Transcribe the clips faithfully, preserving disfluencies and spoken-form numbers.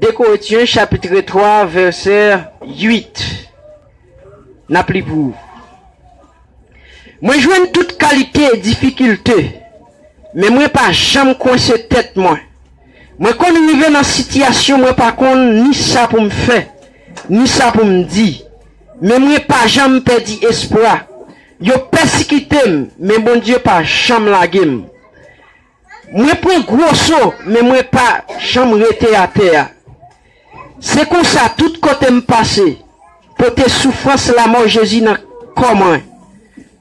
De Korentyen, chapit twa, vèsè uit. N ap li pou ou. Mwen jwenn tout kalite difikilte, men mwen pa janm kwense tèt mwen. Mwen konn rive nan sitiyasyon mwen pa konn ni sa pou m fè, ni sa pou m di. Men mwen pa janm pèdi espwa. Yo pèsikite m, men Bondye pa janm lage m. Mwen pran gwo so, men mwen pa janm rete atè a. Se konsa, tout kote m pase, pote soufrans lanmò Jezi nan kò mwen,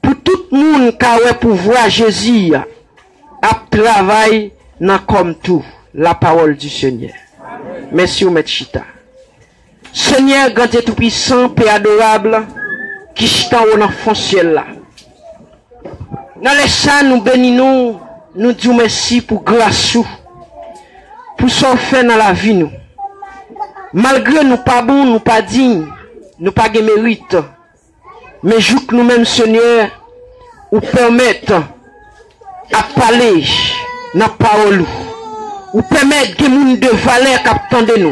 pou tout moun ka wè pouvwa Jezi a ap travay nan kò m tou. La parole du Seigneur. Mèsi, ou mèt chita. Senyè, Grandye Toupisan, Pè adorab, ki chita anwo nan fon syèl la. Nan lè sa, nou beni nou, nou di w mèsi pou gras ou, pou sa w fè nan lavi nou. Malgre nou pa bon, nou pa diy, nou pa gen merit, men jouk nou menm, Senyè, ou pèmèt ap pale nan pawòl ou. Ou pèmèt gen moun de valè k ap tande nou.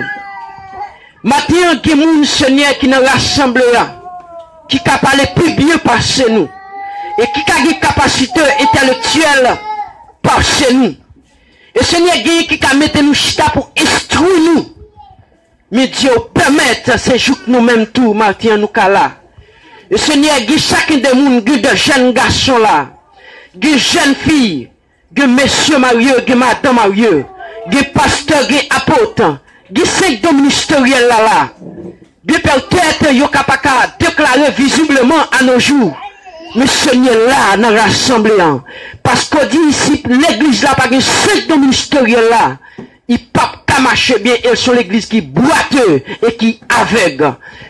Maten an, gen moun, Senyè, ki nan rasanble a, ki ka pale pi byen pase nou, e ki ka gen kapasite entèlektyèl pase nou. E, Senyè, genyen ki ka mete nou chita pou enstwi nou. Men Dye, ou pèmèt se jouk nou menm tou, maten an, nou ka la. E, Senyè, gen chakenn de moun, gen de jèn gason la, gen jèn fi, gen mesye marye, gen madanm marye, gen pastè, gen apot, gen senk don ministeryèl la la. Gen petèt yo ka pa ka deklare vizibleman a nos jours. Men Senyè la nan rasanble an. Paske w di si legliz la pa gen senk don ministeryèl la, li p ap ka mache byen, e l se yon legliz ki bwate e ki avèg.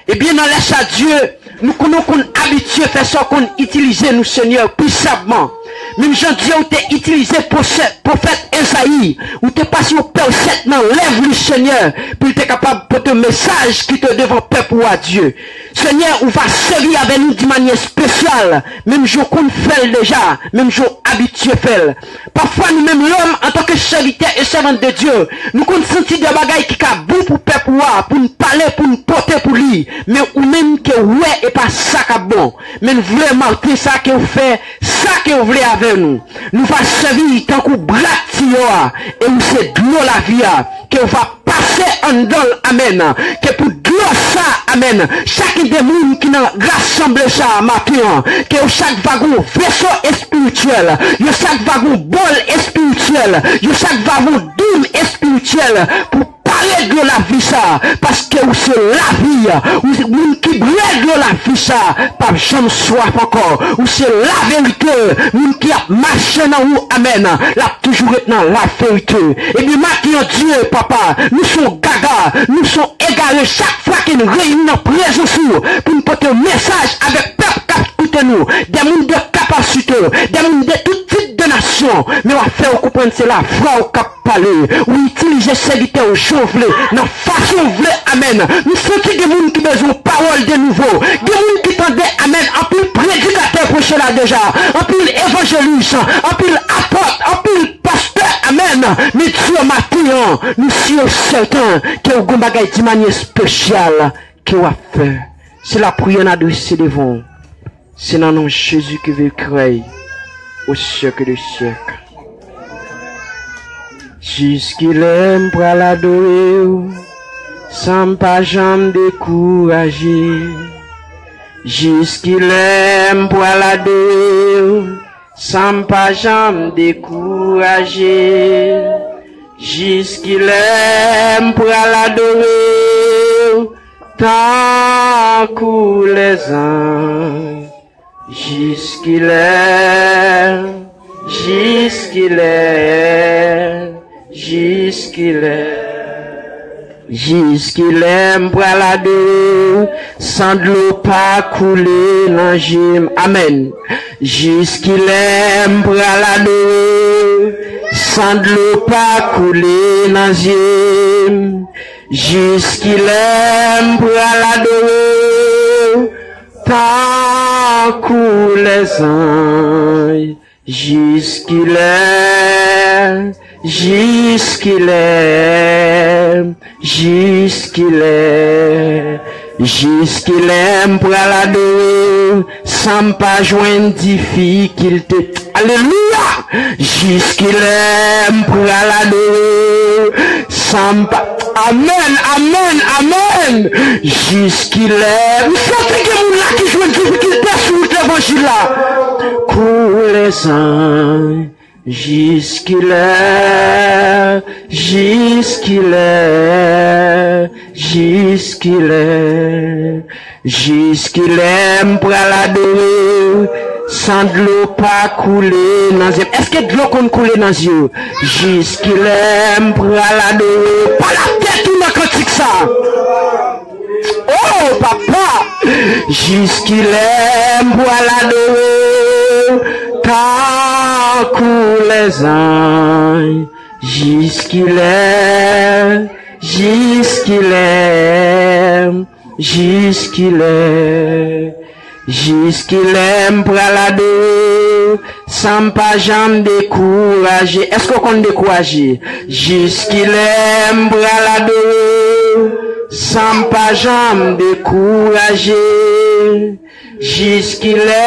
Ebyen, nan lè sa, Dye, nou konn, nou konn abitye fè sa, w konn itilize nou, Senyè, pisabman. Menm jan, Dye, ou te itilize pwofè-, pwofèt Ezayi, ou te pase yon pèsèt nan lèv li, Senyè, pou l te kapab pote mesaj ki te devan pèp ou a, Dye. Senyè, ou va sèvi avè nou di manyè espesyal, menm jan w konn fè l deja, menm jan w abitye fè l. Pafwa, nou menm lòm, antanke sèvitè e sèvant de Dye, nou konn santi de bagay ki ka bon pou pèp ou a, pou n pale, pou n pote pou li. Men ou menm ke w wè e pa sa k ap bon. Men n vle maten sa ke w fè, sa ke w vle avè nou. Nou va sèvi tankou bra tiyo a, e ou se dlo lavi a, ke w va pase anndan l, amèn. Ke pou dlo sa, amèn, chakenn de moun ki nan rasanble sa maten an, ke yo chak va gon veso espirityèl, yo chak va gon bòl espirityèl, yo chak va gon doum espirityèl pou pare dlo lavi sa, paske ou se lavi, ou se moun ki bwè dlo lavi sa, p ap janm swaf ankò. Ou se laverite, moun ki ap mache nan ou, amèn, l ap toujou ret nan laverite. Ebyen, maten an, Dye, papa, nou se yon gaga, nou se yon egare chak fwa ke n reyini nan prezans ou pou n pote yon mesaj avèk pèp k ap koute nou, de moun de kapasite, de moun de tout tip de nasyon, men w ap fè yo konprann se lavwa w k ap pale. Ou itilize sèvitè w jan w vle, nan fason w vle, amèn. Nou santi gen moun ki bezwen yon pawòl de nouvo. Gen moun ki tande, amèn, anpil predikatè preche la deja, anpil evanjelis, anpil apot, anpil pastè, amèn. Men Dye, maten an, nou si e sèten ke w gon bagay di manyè espesyal ke w ap fè. Se lapriyè n adrese devan w. Se nan non Jezi ke vekrèy o syèk de syèk. Jiskilè m pral adore w san m pa janm dekouraje? Jiskilè m pral adore w san m pa janm dekouraje? Jiskilè m pral adore w tankou lèzanj? Jiskilè, jiskilè, jiskilè? Jiskilè m pral adore w san dlo pa koule nan je m? Amèn. Jiskilè m pral adore w san dlo pa koule nan zye m? Jiskilè m pral adore w tankou lèzanj? Jiskilè, jiskilè? Jiskilè, jiskilè m pral adore w san m pa jwenn difikilte? Alelouya! Jiskilè m pral adore w san m pa... Amèn, amèn, amèn! Jiskilè... M santi gen moun la ki jwenn difikilte sou wout levanjil la. Koulèzan. Jiskilè, jiskilè, jiskilè, jiskilè m pral adore w san dlo pa koule nan zye m? Èske dlo konn koule nan zye w? Jiskilè m pral adore w? Pale ak tèt ou nan kantik sa. Oh, papa! Jiskilè m pral adore w tankou lèzanj? Jiskilè, jiskilè, jiskilè, jiskilè m pral adore w san m pa janm dekouraje? Èske w konn dekouraje? Jiskilè m pral adore w san m pa janm dekouraje? Jiskilè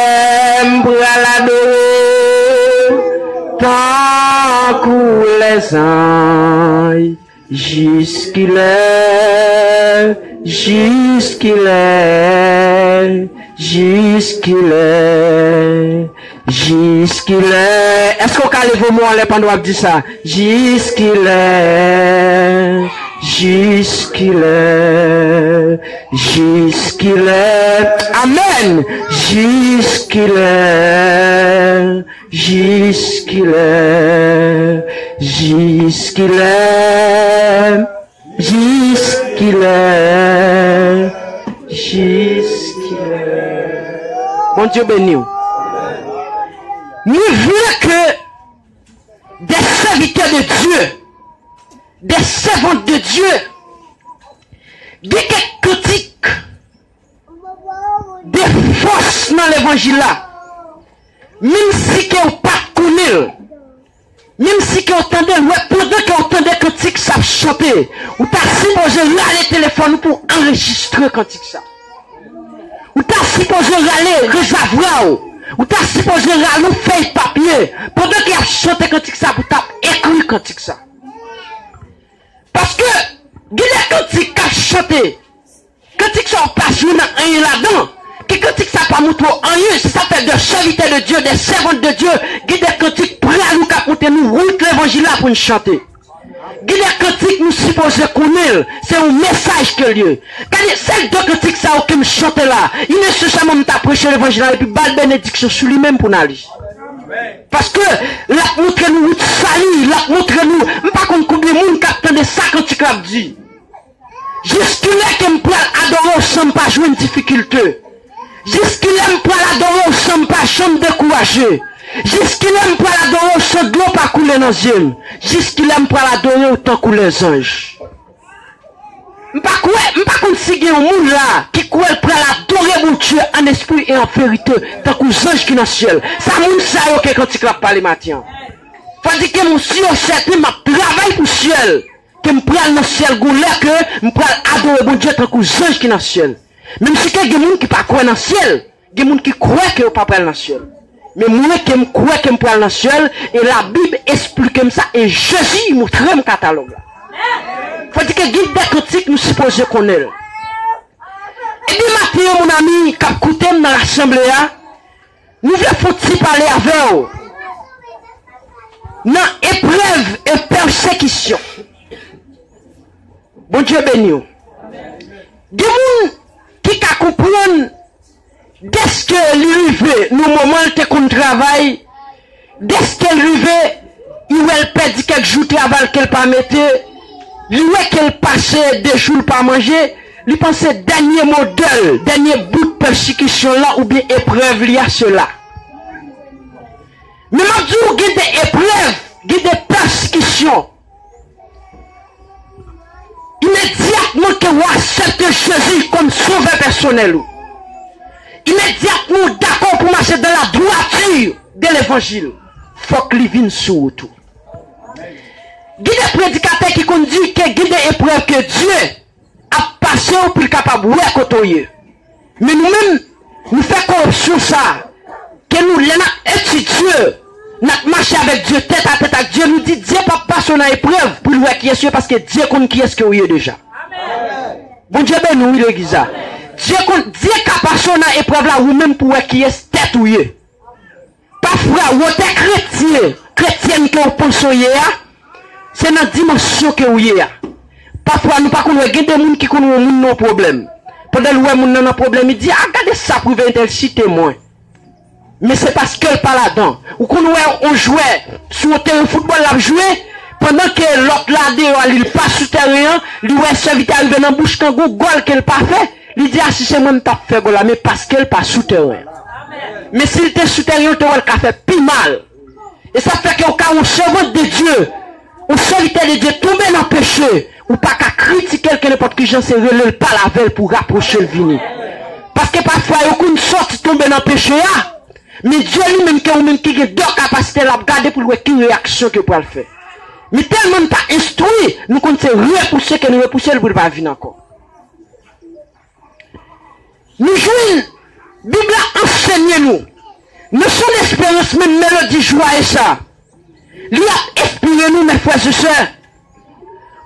m pral adore w tankou lèzanj? Jiskilè, jiskilè, jiskilè, jiskilè? Èske w ka leve men w anlè pandan w ap di sa? Jiskilè, jiskilè, jiskilè? Amèn. Jiskilè, jiskilè, jiskilè, jiskilè, jiskilè? Bondye beni w. Nou vle ke des serviteurs de Dieu, des servantes de Dieu, gen kèk kantik de fòs nan levanjil la. Menm si ke w pa t konnen l, menm si ke w tande l, wè, pandan ke w tande kantik sa ap chante, ou ta sipoze rale telefòn ou pou w anrejistre kantik sa. Ou ta sipoze rale rezavwa w. Ou ta sipoze rale yon fèy papye. Pandan ke y ap chante kantik sa, pou w t ap ekri kantik sa. Paske gen de kantik k ap chante, kantik sa yo pa jwenn anyen ladan. Ke kantik sa pa montre w anyen. Se sa k fè de servitè de Dye, de sèvant de Dye, gen de kantik pral ou k ap montre nou wout levanjil la pou n chante. Gen de kantik nou sipoze konnen l, se yon mesaj ke l ye. Gade, sèl de kantik sa yo ke m chante la, inesesèman m ta preche levanjil la epi ba l benediksyon sou li menm pou n ale. Paske l ap montre nou wout sali, l ap montre nou, m pa konn konbyen moun k ap tande sa kantik la ap di. Jiskilè ke m pral adore w san m pa jwenn difikilte? Jiskilè m pral adore w san m pa janm dekouraje? Jiskilè m pral adore w san dlo pa koule nan zye m? Jiskilè m pral adore w tankou lèzanj? M pa kwè, m pa konn si gen yon moun la ki kwè l pral adore Bondye an espri e an verite tankou zanj ki nan syèl. Sa moun sa yo ke kantik la ap pale maten an. Fò di ke m si yo sèten m ap travay pou syèl. Ke m pral nan syèl gon lè ke m pral adore Bondye tankou zanj ki nan syèl. Menm si ke gen moun ki pa kwè nan syèl, gen moun ki kwè ke yo pa pral nan syèl. Men mwen ke m kwè ke m pral nan syèl, e Labib esplike m sa, e Jezi montre m katalòg la. Fò di ke gen de kantik nou sipoze konnen l. Epi maten an, mon ami k ap koute m nan rasanble a, nou vle fè yon ti pale avè w nan eprèv e pèsekisyon. Bondye beni w. Gen moun ki ka konprann dèske li rive nan moman l te konn travay, dèske l rive, li wè l pèdi kèk jou travay ke l pa mete, li wè ke l pase de jou l pa manje, li panse dènye modèl, dènye bout pèsekisyon lan oubyen eprèv li a se la. Men m ap di w, gen de eprèv, gen de pèsekisyon. Imedyatman ke w aksepte Jezi kòm sovè pèsonèl ou, imedyatman w dakò pou mache dans la droiture de l'évangile, fòk li vin sou wout ou. Gen de predikatè ki konn di ke gen de eprèv ke Dye ap pase w pou l kapab wè kote w ye. Men nou menm, nou fè koripsyon sa, ke nou, lè n ap etidye, n ap mache avèk Dye, tèt a tèt ak Dye, nou di Dye p ap pase w nan eprèv pou l wè kiyès ou ye, paske Dye konn kiyès ke w ye deja. Bondye beni w, wi, legliz la. Dye konn, Dye ka pase w nan eprèv la, ou menm pou wè kiyès tèt ou ye. Pafwa, wotè kretyen, kretyèn ke w panse w ye a, se nan dimansyon ke w ye a. Pafwa, nou pa konn wè, gen de moun ki konn wè yon moun nan yon pwoblèm. Pandan l wè moun nan nan pwoblèm, li di, "A, gade sa k rive entèl, site mwen." Men se paske l pa ladan. Ou konn wè yon jwè sou yon teren foutbòl l ap jwe, pandan ke lòt la deyò a, li, li pa sou teren an, li wè sèvitè a rive nan bouch kangou, gòl ke l pa fè, li di, "A, si se mwen, m t ap fè gòl la," men paske l pa sou teren an. Men si l te sou teren an, ou te wè l ka fè pi mal. E sa fè ke ou ka yon sèvant de Dye, yon sèvitè de Dye tonbe nan peche, ou pa ka kritike l ke nenpòt ki jan, se rele l, pale avè l pou rapwoche l vini. Paske pafwa yo konn sòti tonbe nan peche a, men Dye li menm ke ou menm ki gen dò kapasite l ap gade pou l wè ki reyaksyon ke w pral fè. Men tèlman n pa enstwi, nou konn se repouse ke n repouse l pou l pa vin ankò. Nou jwenn Bib la ansenye nou, nan son esperans menm melodi jwaye sa, li ap enspire nou, men frè e sè,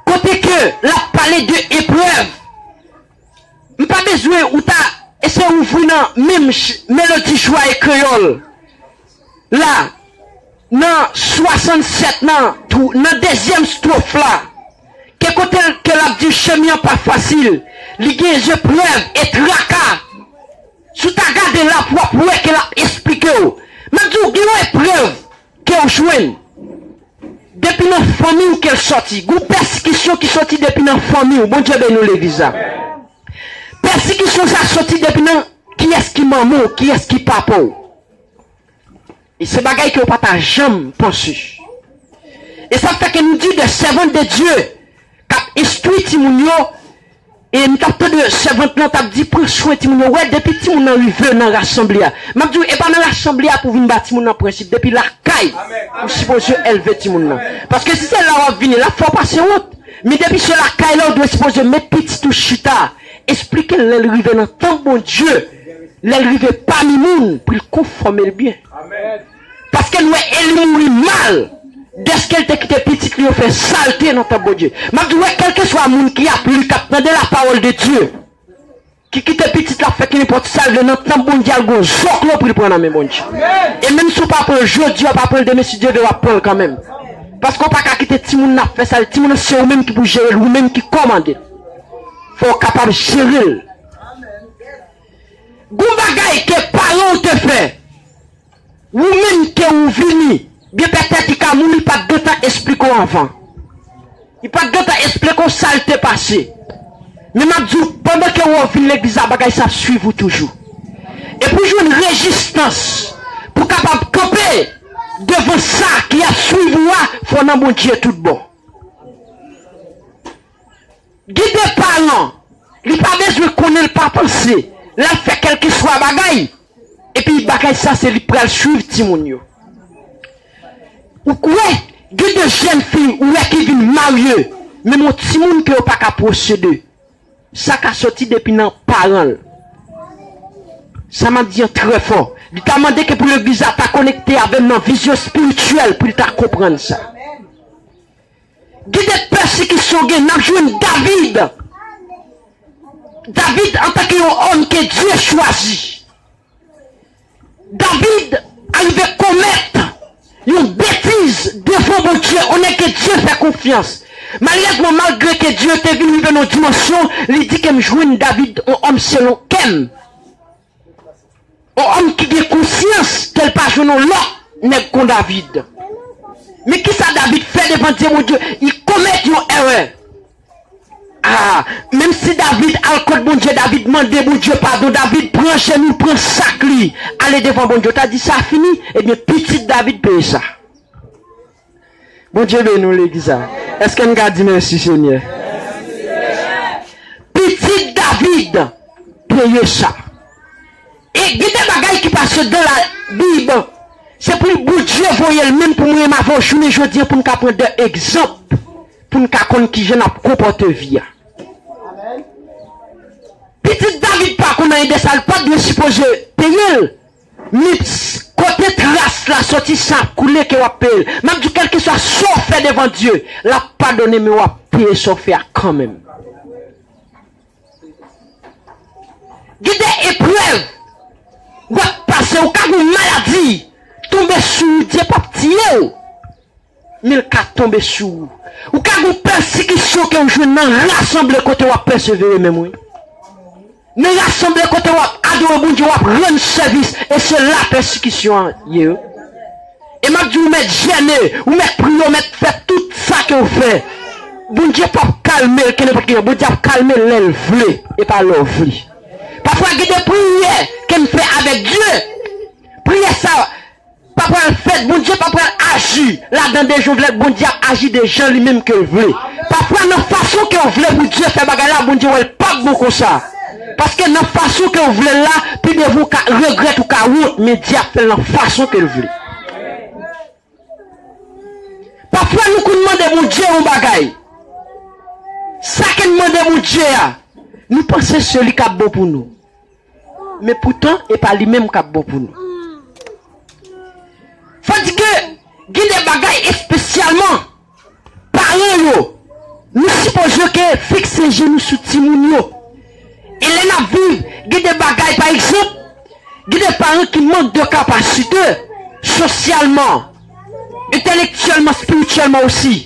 kote ke l ap pale de eprèv. M pa bezwen ou ta eseye ouvri nan menm ch-, melodi jwaye kreyòl la, nan swasannsèt, nan twou-, nan dezyèm stwòf la, ke kote l, ke l ap di chemen an pa fasil, li gen zeprèv e traka. Si w ta gade l ap, w ap wè ke l ap esplike w. M ap di w, gen yon eprèv ke w jwenn depi nan fanmi w ke l sòti. Gen yon pèsekisyon ki sòti depi nan fanmi w. Bondye beni w, legliz la. Pèsekisyon sa sòti depi nan kiyès ki manman w, kiyès ki papa w. E se bagay ke w pa ta janm panse. E sa fè ke nou di de sèvant de Dye k ap enstwi timoun yo, e m t ap tande sèvant lan t ap di, "Pran swen timoun yo." Wè, depi timoun nan rive nan rasanble a, m ap di w, e pa nan rasanble a pou w vin ba timoun nan prensip, depi lakay ou sipoze elve timoun nan. Paske si se la w ap vini, l ap fè w pase wont. Men depi se lakay la, ou dwe sipoze met pitit ou chita, esplike l lè l rive nan tanp Bondye, lè l rive pami moun, pou l konfòme l byen. Paske l wè Eli mouri mal, dèske l te kite pitit li yo fè salte nan tanp Bondye. M ap di w, wè, kèlkeswa moun ki ap li, k ap tande lapawòl de Dye, ki kite pitit la fè ki nenpòt sa l vle nan tanp Bondye, al gon zoklo pou l pran nan men Bondye. E menm si w pa pran l jodi a, w pa pran l demen, si Dye vle, w ap pran l kanmenm. Paske w pa ka kite timoun nan ap fè sa, timoun nan se ou menm ki pou jere l, ou menm ki kòmande l. Fò w kapab jere l. Gon bagay ke paran w te fè, ou menm ke ou vini, byen petèt li ka mouri, li pa t gentan esplike w anvan. Li pa t gentan esplike w sa l te pase. Men m ap di w, pandan ke w vin legliz la, bagay sa ap swiv ou toujou. E pou jwenn rezistans, pou kapab kanpe devan sa ki ap swiv ou a, fò w nan Bondye tout bon. Gen de paran, li pa bezwen konnen, l pa panse, l ap fè kèlkeswa bagay, epi bagay sa se li pral swiv timoun yo. Ou kwè, gen de jèn fi ou wè ki vin marye, menm yon timoun ke yo pa ka posede. Sa ka soti depi nan paran l. Sa m ap di an trè fò. Li ta mande ke pou legliz la ta konekte avè m nan vizyon espirityèl pou l ta konprann sa. Gen de pèsekisyon gen, n ap jwenn David. David antanke yon òm ke Dye chwazi. David arive komèt yon betiz devan Bondye, yon nèg ke Dye fè konfyans. Malerezman, malgre ke Dye te vin rive nan yon dimansyon, li di ke m jwenn David, yon òm selon kè m. Yon òm ki gen konsyans ke l pa jwenn yon lòt nèg kon David. Men kisa David fè devan Dye, Bondye? Li komèt yon erè. Ah, menm si David al kot Bondye, David mande Bondye padon, David pran jenou, pran sak li, ale devan Bondye. Ou ta di sa fini? Ebyen, pitit David peye sa. Bondye beni w, legliz la. Èske n ka di mèsi, Senyè? Pitit David peye sa. E gen de bagay ki pase dans la Bible. Se pou li Bondye voye l menm pou mwen m avè w jounen jodi a pou n ka pran de egzanp, pou n ka konn kijan n ap konpòte vi a. Pitit David pa konn anyen de sa, l pa t dwe sipoze peye l. Men kote tras la soti, sa ap koule ke w ap peye l. M ap di w, kèlkeswa sa w fè devan Dye, l ap padone, men w ap peye sa w fè a kanmenm. Gen de eprèv w ap pase, ou ka gen yon maladi tonbe sou ou, Dye p ap tiye w, men l ka tonbe sou ou. Ou ka gen yon pèsekisyon ke w jwenn nan rasanble kote w ap pèsevere menm, wi. Nan rasanble kote w ap adore Bondye, w ap rann sèvis, e se la pèsekisyon an ye, wi. E m ap di w, ou mèt jène, ou mèt priye, ou mèt fè tout sa ke w fè. Bondye p ap kalme l ke nenpòt ki jan. Bondye ap kalme l lè l vle, e pa lè w vle. Pafwa, gen de priyè ke n fè avèk Dye. Priyè sa pa pral fèt, Bondye pa pral aji ladan de jan w vle, Bondye ap aji de jan li menm ke l vle. Pafwa, nan fason ke w vle pou Dye fè bagay la, Bondye wè l p ap bon konsa. Paske nan fason ke w vle l la, pi devan w ka regrèt, ou ka wont, men Dye ap fè l nan fason ke l vle. Pafwa nou konn mande Bondye yon bagay. Sa ke n mande Bondye a, nou panse se li k ap bon pou nou. Men poutan, e pa li menm k ap bon pou nou. Fò di ke gen de bagay espesyalman paran yo, nou sipoze ke fikse je nou sou timoun yo. E lè n ap viv, gen de bagay, pa egzanp, gen de paran ki mank de kapasite sosyalman, entèlektyèlman, espirityèlman osi.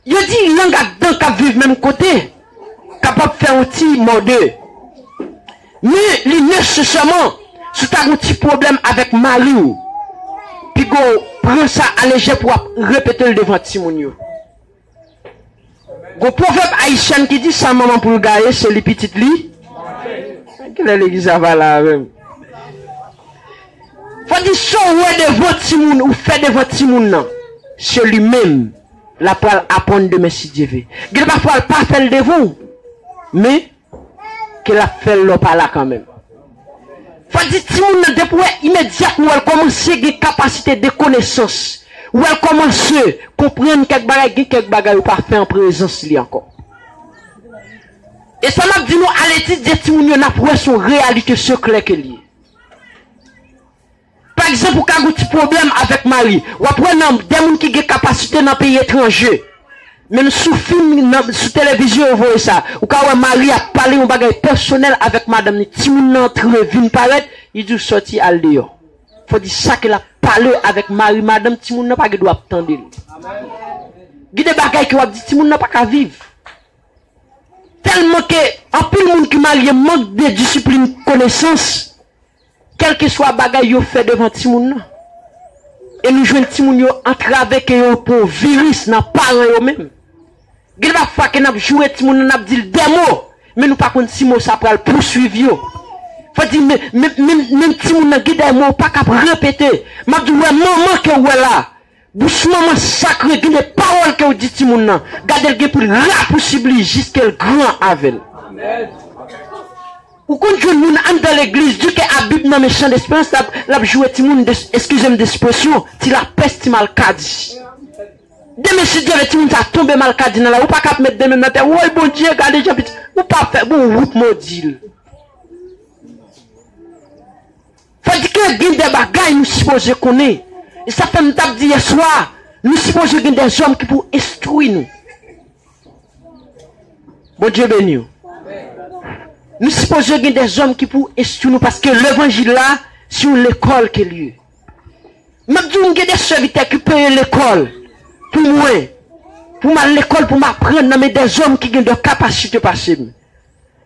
Yo di lang ak dan k ap viv menm kote kapab fè yon ti mòde. Men li nesesèman, si w ta gen yon ti pwoblèm avèk mari w, piga w pran sa alejè pou w ap repete l devan timoun yo. Gon pwovèb ayisyen ki di, sa manman pou l gaye, se li pitit li. Kilè legliz la pa la avè m? Fò di sa w wè devan timoun, ou fè devan timoun nan, se li menm l ap pral aprann demen si Dye ve. Gen pafwa l pa fè l devan w, men ke l ap fè l lè w pa la kanmenm. Fò di timoun nan, depi w wè imedyatman w wè l kòmanse gen kapasite de konesans, w wè l kòmanse konprann kèk bagay, gen kèk bagay ou pa fè an prezans li ankò. E sa m ap di nou, al etidye timoun yo, n ap wè se yon reyalite sekrè ke l ye. Pa egzanp, ou ka gen yon ti pwoblèm avèk mari. W ap wè nan de moun ki gen kapasite nan peyi etranje. Menm sou fim, nan, sou televizyon, yo voye sa. Ou ka wè mari ap pale yon bagay pèsonèl avèk madanm ni. Timoun nan antre, vin parèt, li di w sòti al deyò. Fò di sa ke l ap pale avèk mari, madanm, timoun nan pa gen dwa ap tande l. Gen de bagay ke w ap di, timoun nan pa ka viv. Tèlman ke anpil moun ki marye mank de disiplin, konesans, kèlkeswa bagay yo fè devan timoun nan. E nou jwenn timoun yo antrave ke yo pran viris nan paran yo menm. Gen de fwa ke n ap joure timoun nan, n ap di l de mo, men nou pa konn si mo sa pral pouswiv yo. Fò di, men, men, men, men timoun nan gen de mo ou pa kab repete. M ap di w, wè manman ke w wè la, bouch manman sakre, gen de pawòl ke w di timoun nan. Gade l gen pou l rapousib li jiske l gran avè l. Ou konn jwenn moun anndan legliz, di ke a Bib nan men chan desperans, l ap, l ap joure timoun, de, eskize m de ekspresyon, ti lapès, ti malkadi. Demen si Dye vle, timoun sa tonbe malkadi nan lari, ou pa kab met de men nan tè, woy Bondye, gade jan pitit, ou pa fè, bon, ou modi l. Fò di ke gen de bagay nou sipoze konnen. E sa fè m t ap di yè swa, nou sipoze gen de zòm ki pou enstwi nou. Bondye beni w. Nou sipoze gen de zòm ki pou enstwi nou, paske levanjil la, se yon lekòl ke l ye. M ap di w, m gen de sèvitè ki peye lekòl pou mwen, pou m al lekòl, pou m aprann nan men de zòm ki gen de kapasite pase m.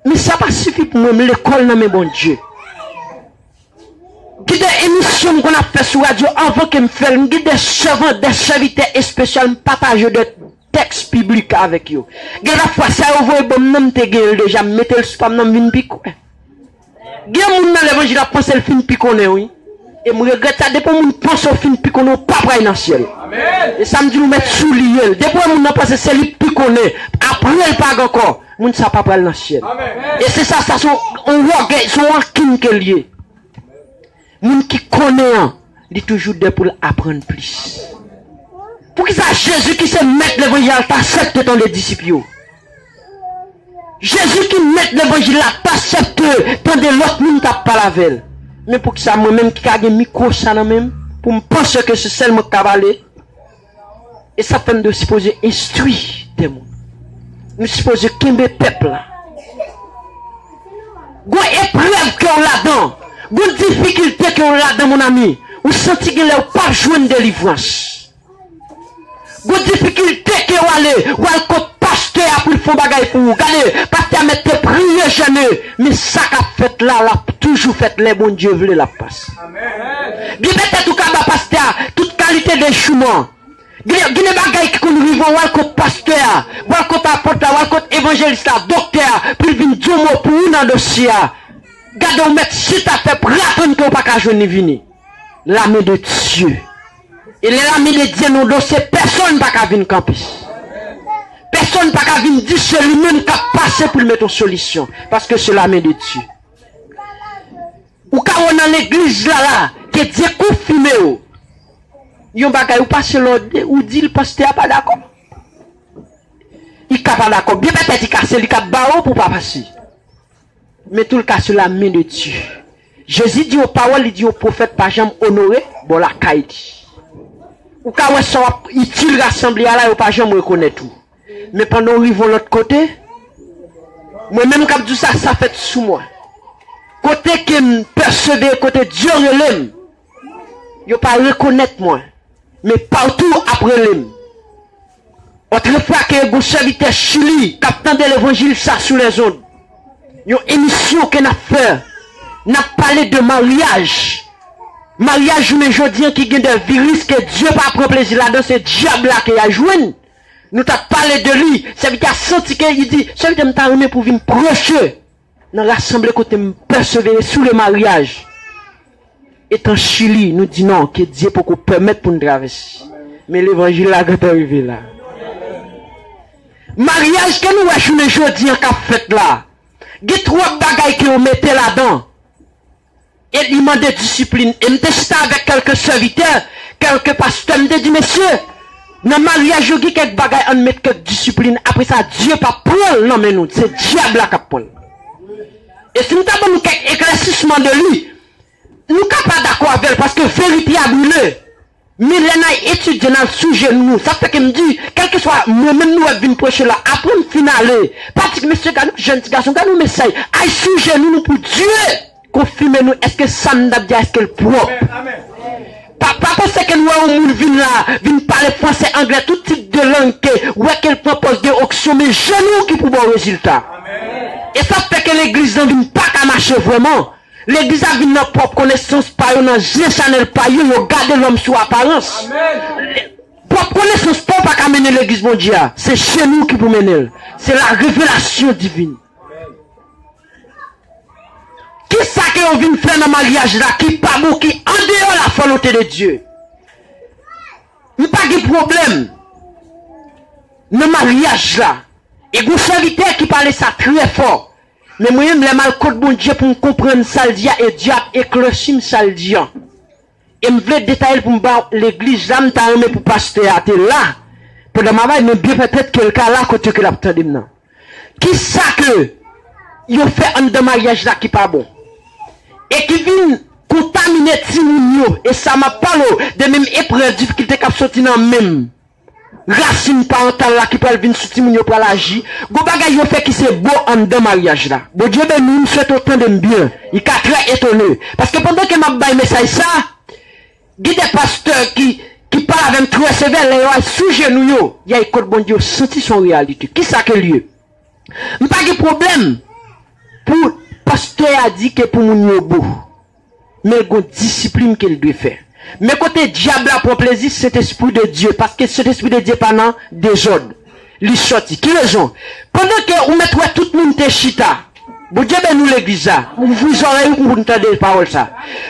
Men sa pa sifi pou mwen, m lekòl nan men Bondye. Gen de emisyon m konn ap fè sou radyo, anvan ke m fè l, m gen de sèvan, de sèvitè espesyal, m pataje de tèks biblik avèk yo. Gen lòt fwa, sa yo voye ban m nan, m te gen l deja, m mete l sou pa m nan, m vin pi kwè. Gen moun nan levanjil ap panse l fin pi konnen, wi. E m regrèt sa, depi yon moun panse w fin pi konnen, w pa pral nan syèl. E sa m di nou, mèt souliye l. Depi yon moun nan panse se li k pi konnen, apre l pa gen ankò, moun sa pa pral nan syèl. E se sa, sa se yon, yon wògèy, se yon rankin ke l ye. Moun ki konnen an, li toujou dè pou l aprann plis. Poukisa Jezi ki se mèt levanjil la, l t aksepte tande disip yo? Jezi ki mèt levanjil la, t aksepte tande lòt moun k ap pale avè l. Men poukisa mwen menm ki ka gen mikwo sa nan men m, pou m panse ke se sèl mwen k ka pale? E sa fè m di w sipoze enstwi de moun. Nou sipoze kenbe pèp la. Gon eprèv ke w ladan, gon difikilte ke w ladan, mon ami, ou santi gen lè w p ap jwenn delivrans. Gon difikilte ke w ale, w al kot pastè a pou l fè yon bagay pou ou. Gade, pastè a mèt te priye, jene, men sa k ap fèt la, l ap toujou fèt lè Bondye vle l ap pase. Gen petèt ou ka ba pastè a tout kalite dechouman. Gen, gen de bagay ki konn rive w, w al kot pastè a, w al kot apot la, w al kot evanjelis la, doktè a, pou l vin di yon mo pou ou nan dosye a. Gade, ou mèt chita fè pratann ke w pa ka jwenn li vini. Lame de Dye. E lè lame de Dye nan dosye, pèsonn pa ka vin kanpe. Pèsonn pa ka vin di se li menm k ap pase pou l mete yon solisyon. Paske se lame de Dye. Ou ka wè nan legliz la la, ke Dye konfime w. Yon bagay ou pase lòd, ou di l pastè a pa dakò. Li ka pa dakò. Byen petèt li ka se li k ap ba w pou w pa pase. Men tou l ka se la men de Dye. Jezi di yon pawòl, li di yon pwofèt pa janm onore bò lakay li. Ou ka wè sa w ap itil rasanble a la, yo pa janm rekonèt ou. Men pandan w rive yon lòt kote, mwen menm k ap di w sa, sa fèt sou mwen. Kote ke m pèsevere, kote Dye rele m, yo pa rekonèt mwen. Men patou ap rele m. Otrefwa ke gon sèvitè Chili k ap tande levanjil sa sou lèzond. Yon emisyon ke n ap fè, n ap pale de maryaj. Maryaj jounen jodi an ki gen de viris ke Dye pa pran plezi ladan, se dyab la ke y al jwenn. Nou t ap pale de li, sèvitè a santi ke, li di, sèvitè, m ta renmen pou vin preche nan rasanble kote m pèsevere sou le maryaj. Etan Chili, nou di non, ke Dye poko pèmèt pou n travèse. Men levanjil la gentan rive la. Maryaj ke nou wè jounen jodi an k ap fèt la, gen twòp bagay ke yo mete ladan. E li mande disiplin. E m te chita avèk kèlke sèvitè, kèlke pastè, m te di, mesye, nan maryaj yo gen kèk bagay, ann met kèk disiplin. Apre sa, Dye p ap pran l nan men nou. Se dyab la k ap pran l. E si m ta ban nou kèk eklèsisman de li, nou ka pa dakò avè l, paske verite a brile. Men lè n al etidye, n al sou jenou nou, sa fè ke m di, kèlkeswa mwen menm nou wè vin preche la, apre m fin ale, pa di, mesye, gade yon jèn ti gason, gade yon mesaj, al sou jenou nou pou Dye konfime nou, èske sa m t ap di a, èske l pwòp? Pa, pa panse ke n wè yon moun vin la, vin pale franse, anglè, tout tip de lang ke, wè ke l pran pòz de onksyon, men jenou ki pou ba w rezilta. E sa fè ke legliz lan vin pa ka mache vrèman. Legliz la vin nan pwòp konesans pa yo, nan je chanèl pa yo, yo gade lòm sou aparans. Pwòp konesans pa w pa ka mennen legliz Bondye a. Se jenou ki pou mennen l. Se la revelasyon divin. Kisa ke yo vin fè nan maryaj la ki pa bon, ki andeyò la volonté de Dieu? M pa gen pwoblèm nan maryaj la. E gon sèvitè ki pale sa trè fò. Men mwen menm, lè m al kot Bondye pou m konprann sa l di a, e Dye ap eklèsi m sa l di an. E m vle detay l pou m ba legliz la, m ta renmen pou pastè a te la. Pandan m ap bay, men byen petèt ke l ka la kote ke l ap tande m nan. Kisa ke yo fè anndan maryaj la ki pa bon? E ki vin kontamine timoun yo. E sa m ap pale w de menm eprèv, difikilte k ap soti nan menm rasin parantal la ki pral vin sou timoun yo pral aji. Gon bagay yo fè ki se bo anndan maryaj la. Bondye beni w, m swete w tande m byen. Li ka trè etone. Paske pandan ke m ap bay mesaj sa, gen de pastè ki, ki pale avè m trè sevè, lè yo al sou jenou yo, y al kot Bondye, yo santi se yon reyalite. Kisa ke l ye? M pa gen pwoblèm pou pastè a di ke pou moun yo bo. Men l gon disiplin ke l dwe fè. Men kote dyab la pran plezi, Sentespri de Dye, paske Sentespri de Dye pa nan dezòd. Li sòti. Ki rezon? Pandan ke ou mèt wè tout moun te chita, Bondye beni w legliz la, ouvri zòrèy ou pou n tande pawòl sa.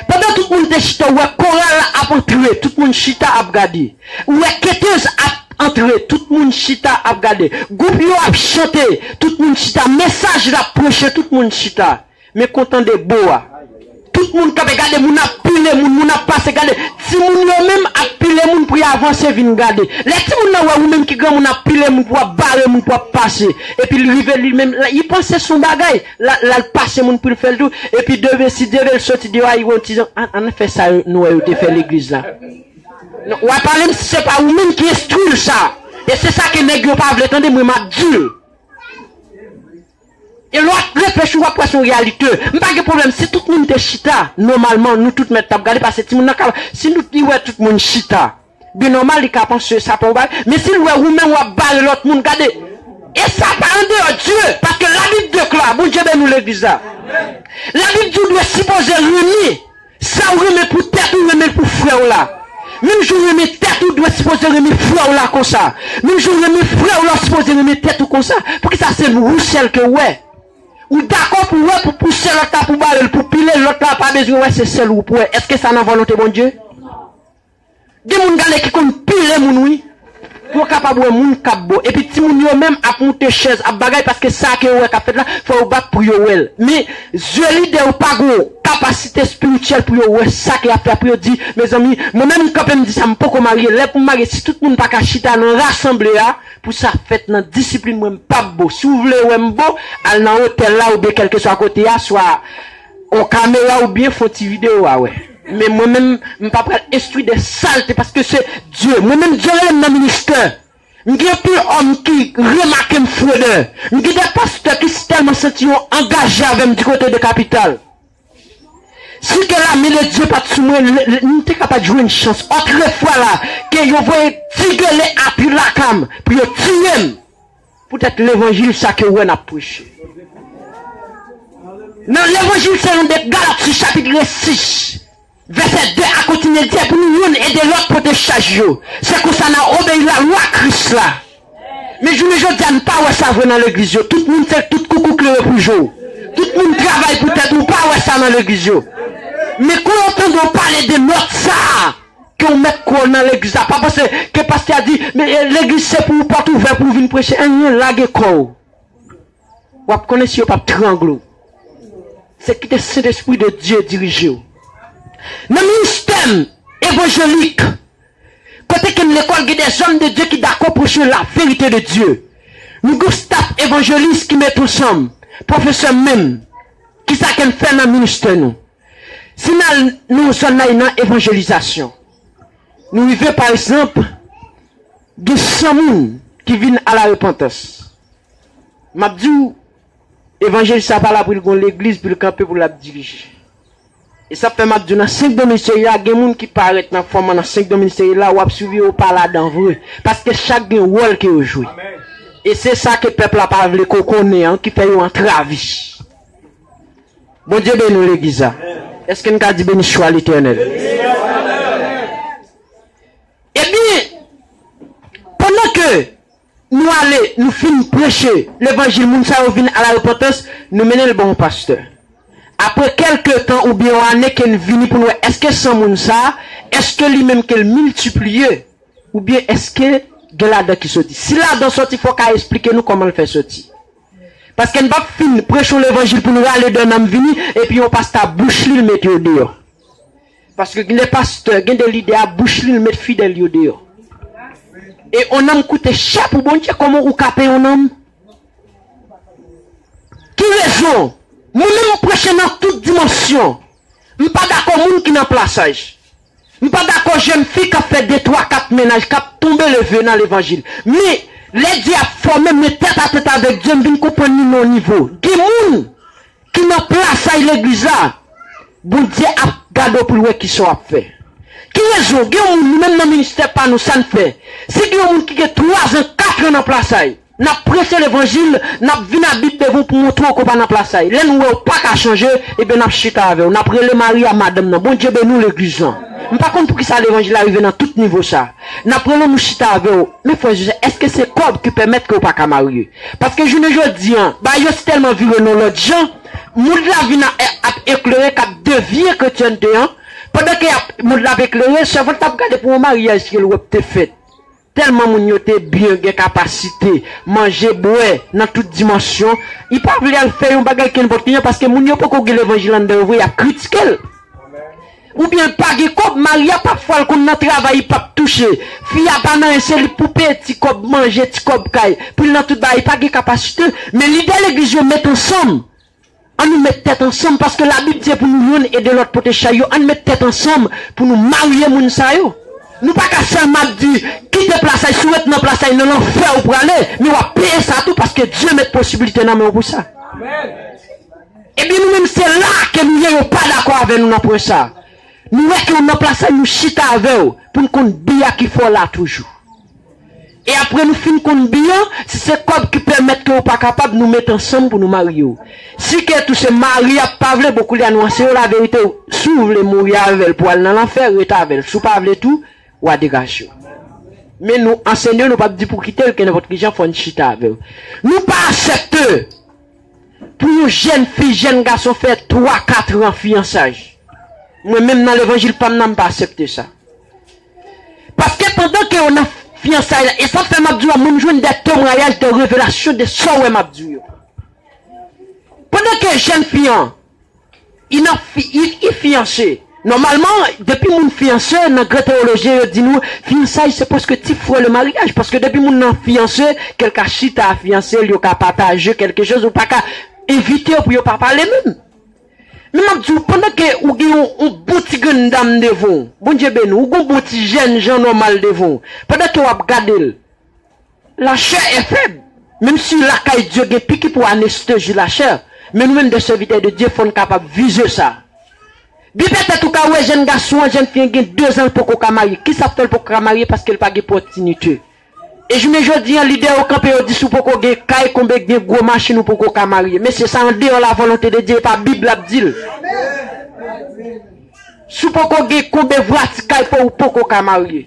Pandan tout moun te chita, ou wè koral la ap antre, tout moun chita ap gade. Ou wè ketèz ap antre, tout moun chita ap gade. Gwoup yo ap chante, tout moun chita. Mesaj la ap preche, tout moun chita. Men kontan de bo a. Tout moun kanpe gade moun ap pile moun, moun ap pase, gade, timoun yo menm ap pile moun pou y avanse vin gade. Lè timoun nan wè ou menm ki granmoun ap pile moun, pou w ap bare moun, pou w ap pase, epi l rive li menm, li panse se yon bagay, l a- l al pase moun pou l fè l tou, epi demen, si Dye vle, l soti deyò a, li wè yon ti jan, an, ann fè sa yo, nou wè yo te fè legliz la. Non, w a pale m si se pa ou menm ki enstwi l sa. E se sa ke nèg yo pa vle tande, mwen m ap di l. E lè w ap reflechi, w ap wè se yon reyalite. M pa gen pwoblèm si tout moun te chita, nòmalman, nou tout mèt t ap gade, paske timoun nan ka, si nou li wè tout moun chita, byen nòmal, li ka panse sa pa yon bagay. Men si l wè ou menm w ap bare lòt moun, gade. E sa pa andeyò Dye, paske Labib dekla, Bondye beni w legliz la. Labib di w dwe sipoze renmen. Sa w renmen pou tèt ou, renmen l pou frè w la. Menm jan w renmen tèt ou, dwe sipoze renmen frè w la konsa. Menm jan w renmen frè w la, w sipoze renmen tèt ou konsa. Poukisa se ou sèl ke w wè? Ou dakò pou w wè, pou pouse lòt la, pou bare l, pou pile l, lòt la pa bezwen wè, se sèl ou pou wè. Èske sa nan vòlonte Bondye? Gen moun gade ki konn pile moun wi. Pou yo kapab wè moun k ap bo. Epi timoun yo menm ap moute chèz, ap bagay, paske sa ke yo wè k ap fèt la, fò yo bat pou yo wè l. Men, zye lidè yo pa gen yon kapasite espirityèl pou yo wè sa ke y ap fè, pou yo di, mezanmi, mwen menm m kanpe m di sa, m poko marye, lè pou m marye, si tout moun pa ka chita nan rasanble a, pou sa fèt nan disiplin mwen, m p ap bo. Si w vle wè m bo, al nan otèl la oubyen kèlkeswa kote a, swa on kamera oubyen fè on ti videyo a wè. Men mwen menm, m pa pral enstwi de salte paske se Dye. Mwen menm, Dye rele m nan ministè. M gen anpil òm ki remake m fwodè. M gen de pastè ki tèlman santi yo angaje avè m di kote de kapital. Si ke lame de Dye pa t sou mwen, le- le- m te ka pa t jwenn chans. Otrefwa la, ke yo voye ti gele api lakam pou yo tiye m. Poutèt levanjil sa ke w wè n ap preche. Nan levanjil selon de Galati chapit sis, vèsè de a kontinye di pou nou youn ede lòt pote chaj yo. Se konsa n a obeyi lalwa Kris la. Men jounen jodi a, n pa wè sa vre nan legliz yo. Tout moun se tout koukou klere pou je w. Tout moun travay pou tèt ou, pa wè sa nan legliz yo. Men kon yo tande w pale de nòt sa a, ke w mèt kwè w nan legliz la, pa panse ke pastè a di, men, eh, legliz se pou ou, pòt ouvè pou w vin preche. Anyen, lage kò w. W ap konnen si yo p ap trangle w. Se kite Sentespri de Dye dirije w. Nan ministè m evanjelik, kote ke m lekòl, gen de zòm de Dye ki dakò preche la verite de Dye. Nou gen yon staf evanjelis ki met ansanm, pwofesè m menm, kisa ke n fè nan ministè nou? Si n al nan yon zòn la, e nan evanjelizasyon, nou rive, pa egzanp, gen san moun ki vin a la repantans. M ap di w, evanjelis la pa la pou l gen yon legliz, pou l kanpe, pou l ap dirije. E sa fè m ap di w, nan senk don ministeryèl la, gen moun ki parèt nan fòm an nan senk don ministeryèl la, w ap swiv yo, yo pa ladan vre. Paske chak gen wòl ke yo jwe. E se sa ke pèp la pa vle ko konnen an, ki fè yo antravis. Bondye beni w, legliz la. Èske n ka di, beni swa Letènèl? Ebyen, pandan ke nou ale, nou fin preche levanjil, moun sa yo vin a la repantans, nou mennen l ba yon pastè. Apre kèlke tan oubyen yon ane ke n vini pou n wè, èske san moun sa, èske li menm ke l miltipliye, oubyen èske gen ladan ki soti? Si ladan soti, fò w ka esplike nou kòman l fè soti. Paske n p ap fin preche yon levanjil pou n rale dè nanm vini, epi yon pastè ap bouch li, l mete yo deyò. Paske gen de pastè, gen de lidè ap bouch li, l met fidèl yo deyò. E yon nanm koute chè pou Bondye, kòman ou ka peye yon nanm? Ki rezon? Mwen menm, m preche nan tout dimansyon. M pa dakò moun ki nan plasaj. M pa dakò jèn fi k ap fè de, twa, kat mennaj, k ap tonbe leve nan levanjil. Men, lè Dye ap fòme m, men tèt a tèt avèk Dye, m vin konprann li nan yon nivo. Gen moun ki nan plasay legliz la, Bondye ap gade w pou l wè kisa w ap fè. Ki rezon? Gen yon moun, nou menm nan ministè pa nou, sa n fè? Si gen yon moun ki gen twa zan, kat an nan plasay, n ap preche levanjil, n ap vin a Bib devan w pou montre w ke w pa nan plasay. Lè nou wè w pa ka chanje, ebyen n ap chita avè w. N ap rele mari a madanm nan. Bondye beni w, legliz lan. M pa konn poukisa levanjil la rive nan tout nivo sa. N ap rele nou chita avè w. Men frè Joseph, èske se kòb ki pèmèt ke w pa ka marye? Paske jounen jodi a, bagay yo si tèlman vire nan lòt jan, mond la vin a- ap eklere, k ap devye kretyènte an. Pandan ke y ap- mond la ap eklere, sèvant la ap gade pou yon maryaj ke l wè k te fèt. Tèlman moun yo te byen, gen kapasite, manje, bwè, nan tout dimansyon, li pa vle al fè yon bagay kenpòt ki jan, paske moun yo poko gen levanjil anndan yo vre, y ap kritike l. Oubyen l pa gen kòb, mari a p ap fè l konn nan travay, li p ap touche. Fi a pa nan anyen, se li pou peye ti kòb manje, ti kòb kay. Pou l nan tout bagay, li pa gen kapasite. Men lidè legliz yo met ansanm. Ann nou met tèt ansanm, paske Labib di pou nou youn ede lòt pote chay yo. Ann met tèt ansanm pou nou marye moun sa yo. Nou pa ka sèlman ap di, kite plas la, si w ret nan plas la, nan lanfè ou prale, men w ap peye sa tou, paske Dye met posiblite nan men w pou sa. Ebyen, nou menm, se la ke nou ye, yo pa dakò avè nou nan pwen sa. Nou wè ke w nan plas la, nou chita avè w, pou n konn bi a ki fè w la toujou. E apre nou fin konn bi an, si se kòb ki pèmèt ke w pa kapab, nou met ansanm pou nou marye w. Si ke tou se mari a pa vle, bon, koulye a nou anseye w laverite, si w vle mouri avè l pou al nan lanfè, ret avè l. Si w pa vle tou, w a degaje w. Men nou ansenye w, nou p ap di pou kite l, ke nenpòt ki jan, fò n chita avè w. Nou pa aksepte pou yon jèn fi, jèn gason fè twa, kat an fiyansaj. Mwen menm nan levanjil pa m nan, m pa aksepte sa. Paske pandan ke yo nan fiyansay la, e sa fè m ap di w, mwen m jwenn de temwayaj, de revelasyon de sa w wè m ap di w yo. Pandan ke jèn fi an, li nan fi, li, li fiyanse. Nòmalman, depi moun fiyanse, nan gran teyolojyen, yo di nou, fiyansay se prèske ti frè le maryaj. Paske depi moun nan fiyanse, ke l ka chita a fiyanse l, yo ka pataje kèlke choz, ou pa ka envite yo pou yo pa pale menm. Men m ap di w, pandan ke ou gen yon, yon bon ti grenn dam devan w, Bondye beni w, ou gen yon bon ti jèn jan nòmal devan w, pandan ke w ap gade l, la chair est faible. Menm si lakay Dye gen piki pou anestezi lachè, men nou menm de sèvitè de Dye, fò n kapab vize sa. Byen petèt ou ka wè jèn gason an, jèn fi an gen dezan l poko ka marye. Kisa k fè l poko ka marye? Paske l pa gen opòtinite. E jounen jodi an, lidè yo kanpe, yo di si w poko gen kay, konbe gen gwo machin, ou poko ka marye. Mesye, sa andeyò la volonte de Dye, e pa Bib la ap di l. Si w poko gen konbe vwati kay pa w, ou poko ka marye.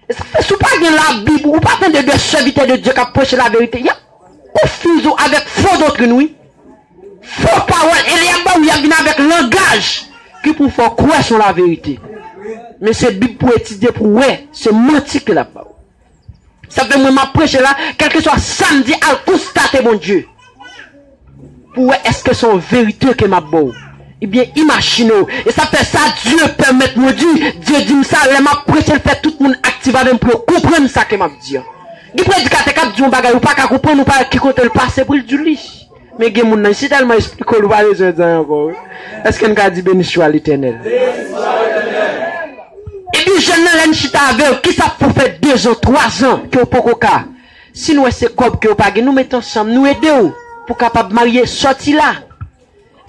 E sa fè, si w pa gen Labib, ou pa tande de sèvitè de Dye k ap preche laverite, y ap konfize w avèk fo doktrin, wi. Fo pawòl, e lè y ap ba w, y ap vin avèk langaj ki pou fè w kwè se yon laverite. Men se Bib pou etidye, pou w wè se manti ke l ap ba w. Sa fè mwen m ap preche la, kèlkeswa sa m di, al konstate Bondye. Pou w wè èske se yon verite ke m ap ba w. Ebyen, imajine w. E sa fè sa Dye pèmèt mwen di, Dye di m sa, lè m ap preche, l fè tout moun aktif avè m pou yo konprann sa ke m ap di an. Gen predikatè k ap di yon bagay, ou pa ka konprann, ou pa wè ki kote l pase pou l di w li. Men gen moun nan, si tèlman esplike w, ou pa bezwen di anyen ankò, wi. Èske n ka di, beni swa Letènèl? Epi jèn nan, lè n chita avè w, kisa k fè w fè dezan, twazan ke w poko ka? Si n wè se kòb ke w pa gen, nou met ansanm, nou ede w pou w kapab marye, sòti la.